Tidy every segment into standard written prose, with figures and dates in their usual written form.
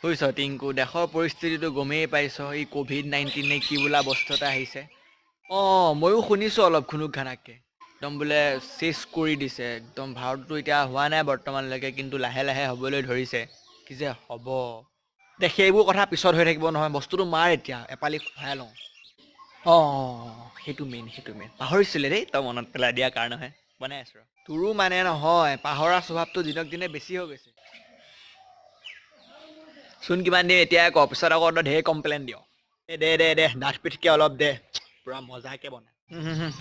বুজিছ টিংকু, দেশৰ পৰিস্থিতিটো গমেই পাইছ, এই ক'ভিড-19 নে কি বোলা বস্তু এটা আহিছে। অঁ, ময়ো শুনিছোঁ অলপ ঘুনুক ঘানাককৈ, একদম বোলে চেচ কৰি দিছে একদম। ভাৰততো এতিয়া হোৱা নাই বৰ্তমানলৈকে, কিন্তু লাহে লাহে হ'বলৈ ধৰিছে। কি যে হ'ব দে, সেইবোৰ কথা পিছত হৈ থাকিব নহয়। বস্তুটো মাৰ এতিয়া, এপালি খুৱাই লওঁ। অঁ, সেইটো মেইন, সেইটো মেইন পাহৰিছিলে দেই, তই মনত পেলাই দিয়াৰ কাৰণেহে বনাই আছোঁ। তোৰো মানে নহয়, পাহৰা স্বভাৱটো দিনক দিনে বেছি হৈ গৈছে। চোন কিমান দিম এতিয়া ক, পিছত আকৌ তই ঢেৰ কমপ্লেইন দিয়। এই দে দে দে, ডাঠ পিঠকৈ অলপ দে, পূৰা মজাকৈ বনা।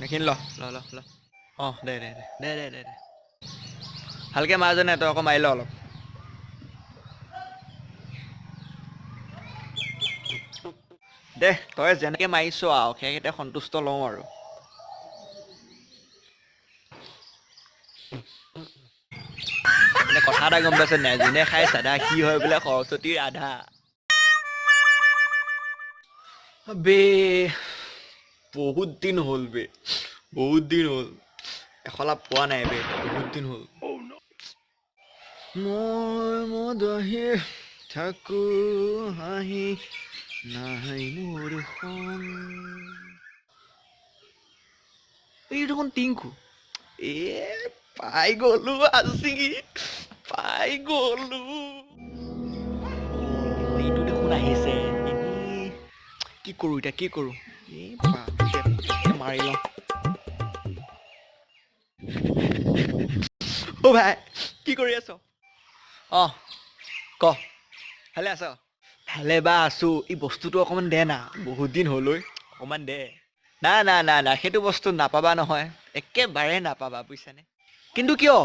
এইখিনি ল ল ল ল। অঁ, দে দে দে দে দে দে দে, ভালকৈ মাৰজনে, তই আকৌ মাৰি ল অলপ। দে, তই যেনেকৈ মাৰিছ আৰু সেইকেইটা সন্তুষ্ট লওঁ আৰু। মানে কথা এটা গম পাইছ নাই, যোনে খাই চাদা সি হয় বোলে সৰস্বতীৰ আধা। বে বহুত দিন হ'ল বে, বহুত দিন হ'ল এখলা পোৱা নাই বে, বহুত দিন হ'ল। মই মদহি থাকো হাঁহি নাই মোৰ সং। এই দেখোন টিংকু, এ পাই গলো আজি, পাই গলো। এইটো দেখোন আহিছে, কি কৰোঁ এতিয়া, কি কৰোঁ? এই মাৰি লওঁ। অ' ভাই, কি কৰি আছ? অঁ ক, ভালে আছ? ভালে বা আছোঁ। এই বস্তুটো অকণমান দে না, বহুত দিন হ'ল ঐ, অকণমান দে। না না না না, সেইটো বস্তু নাপাবা নহয়, একেবাৰে নাপাবা, বুজিছানে? কিন্তু কিয়?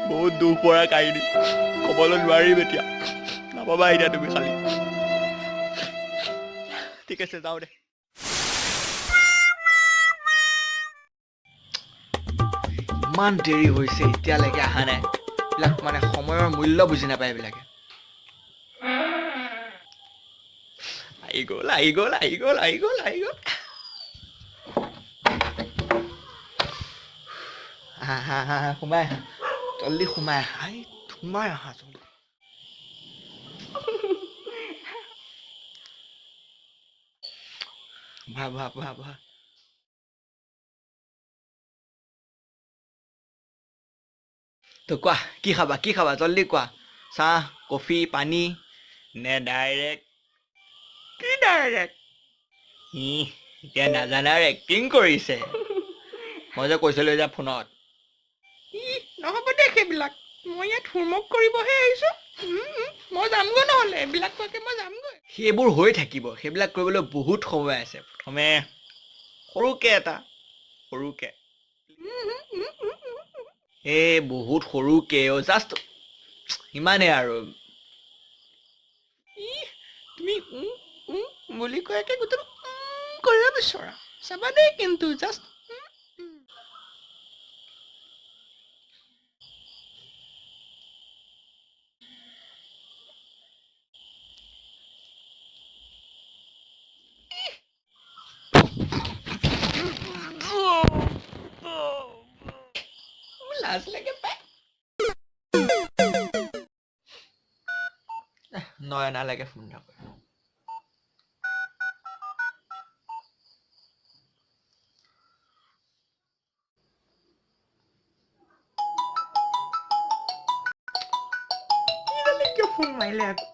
বহুত দুখ পৰা কাহিনী, ক'বলৈ নোৱাৰিম এতিয়া, নাপাবা এতিয়া তুমি খালি। ঠিক আছে, যাওঁ দে। ইমান দেৰি হৈছে, এতিয়ালৈকে অহা নাই। এইবিলাক মানে সময়ৰ মূল্য বুজি নাপায় এইবিলাকে। আহি গ'ল, আহি গ'ল, আহি গ'ল, আহি গ'ল, আহি গ'ল। আহা আহা আহা, সোমাই আহা, জল্দি সোমাই আহা, সোমাই আহা জল্দি। বহা বহা বহা বহা। তো কোৱা, কি খাবা, কি খাবা, জল্দি কোৱা। চাহ, কফি, পানী নে ডাইৰেক্ট? কি ডাইৰেক্ট? ই এতিয়া নাজানাৰ এক্টিং কৰিছে। মই যে কৈছিলোঁ যে ফোনত। ই নহ'ব দে সেইবিলাক, মই ইয়াত হোমৱৰ্ক কৰিবহে আহিছোঁ। মই যামগৈ নহ'লে, এইবিলাক কোৱাকৈ মই যামগৈ। সেইবোৰ হৈ থাকিব, সেইবিলাক কৰিবলৈ বহুত সময় আছে। প্ৰথমে সৰুকৈ এটা, সৰুকৈ, এই বহুত সৰুকৈ, জাষ্ট ইমানেই আৰু। ই তুমি বুলি কোৱাকৈ গোটেই কৰিব বিচৰা, চাবা দেই কিন্তু জাষ্ট। লাজ লাগে পাই। নয়নালৈকে ফোন এটা কৰোঁ। কিয় ফোন মাৰিলে আকৌ?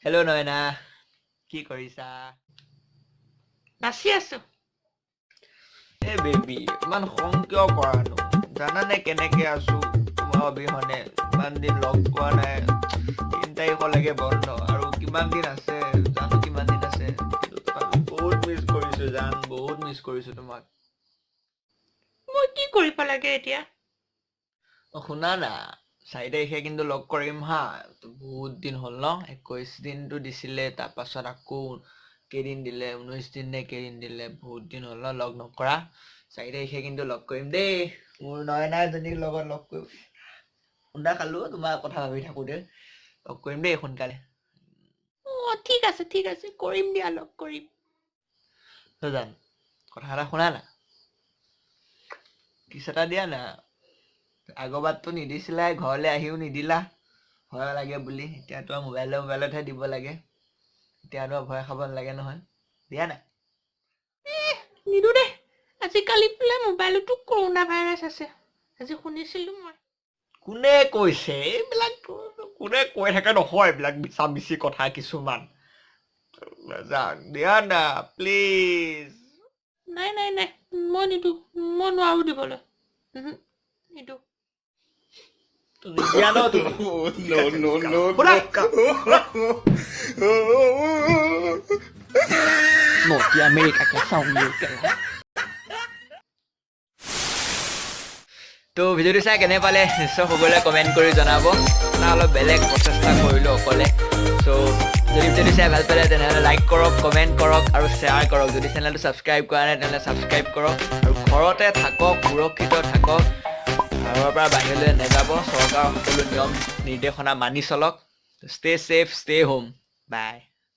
হেল্ল' নয়না, কি কৰিছা? নাচি আছো। এ বেবী, ইমান খং কিয় কৰানো? জানানে কেনেকে আছো তোমাৰ অবিহনে? ইমান দিন লগ পোৱা নাই, 3 তাৰিখলৈকে বন্ধ, আৰু কিমান দিন আছে জানো, কিমান দিন আছে। বহুত মিছ কৰিছো জান, বহুত মিছ কৰিছো তোমাক। মই কি কৰিব লাগে এতিয়া? অ শুনা না, 4 তাৰিখে কিন্তু লগ কৰিম হা। বহুত দিন হ'ল ন, 21 দিনটো দিছিলে, তাৰপাছত আকৌ কেইদিন দিলে, 19 দিন নে কেইদিন দিলে, বহুত দিন হ'ল ন লগ নকৰা। 4 তাৰিখে কিন্তু লগ কৰিম দেই। মোৰ নয়নাজনীৰ লগত লগ কৰিম। খুন্দা খালোঁ তোমাৰ কথা ভাবি থাকোঁতে। লগ কৰিম দেই সোনকালে। অঁ, ঠিক আছে, ঠিক আছে, কৰিম দিয়া, লগ কৰিম। জান, কথা এটা শুনা না। কিছ এটা দিয়া না। আগৰবাৰতো নিদিছিলাই, ঘৰলৈ আহিও নিদিলা ভয় লাগে বুলি। এতিয়াতো আৰু মোবাইলতহে দিব লাগে। এতিয়াতো আৰু ভয় খাব নালাগে নহয়। দিয়া না। নিদো দে। আজিকালি বোলে মোবাইলতো কৰোণা ভাইৰাছ আছে, আজি শুনিছিলোঁ মই। কোনে কৈছে এইবিলাক? কোনে কৈ থাকে নহয় এইবিলাক মিছা মিছি কথা কিছুমান। দিয়া না, প্লিজ। নাই নাই নাই, মই নিদো। মই নোৱাৰো দিবলৈ। উহু, নিদো। নিদিয়া ন তুমি? No, no, no, শুনা। No. নটি আমেৰিকাকে চাওঁগে কেলা। তো ভিডিঅ'টো চাই কেনে পালে নিশ্চয় সকলোৱে কমেণ্ট কৰি জনাব। এটা অলপ বেলেগ প্ৰচেষ্টা কৰিলোঁ অকলে। চ' যদি ভিডিঅ'টো চাই ভাল পালে, তেনেহ'লে লাইক কৰক, কমেণ্ট কৰক আৰু শ্বেয়াৰ কৰক। যদি চেনেলটো ছাবস্ক্ৰাইব কৰা নাই, তেনেহ'লে ছাবস্ক্ৰাইব কৰক আৰু ঘৰতে থাকক, সুৰক্ষিত থাকক, ঘৰৰ পৰা বাহিৰলৈ নাযাব, চৰকাৰৰ সকলো নিয়ম নিৰ্দেশনা মানি চলক। Stay safe, stay home, bye.